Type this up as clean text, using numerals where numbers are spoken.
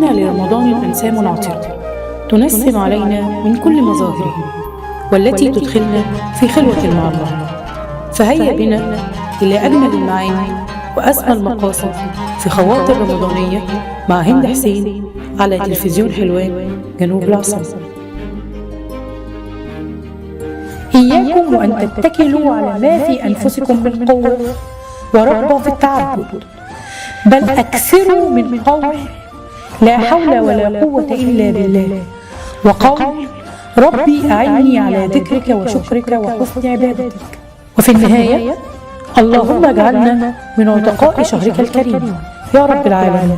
إن لرمضان أنسام عطرة تنسم علينا من كل مظاهره، والتي تدخلنا في خلوة مع الله. فهيا بنا إلى أجمل المعاني وأسمى المقاصد في خواطر رمضانية مع هند حسين على تلفزيون حلوان جنوب العاصمة. إياكم وأن تتكلوا على ما في أنفسكم من قوة ورغبة في التعبد، بل أكثروا من قول لا حول ولا قوة إلا بالله، وقول ربي أعني على ذكرك وشكرك وحسن عبادتك. وفي النهاية اللهم اجعلنا من عتقاء شهرك الكريم يا رب العالمين.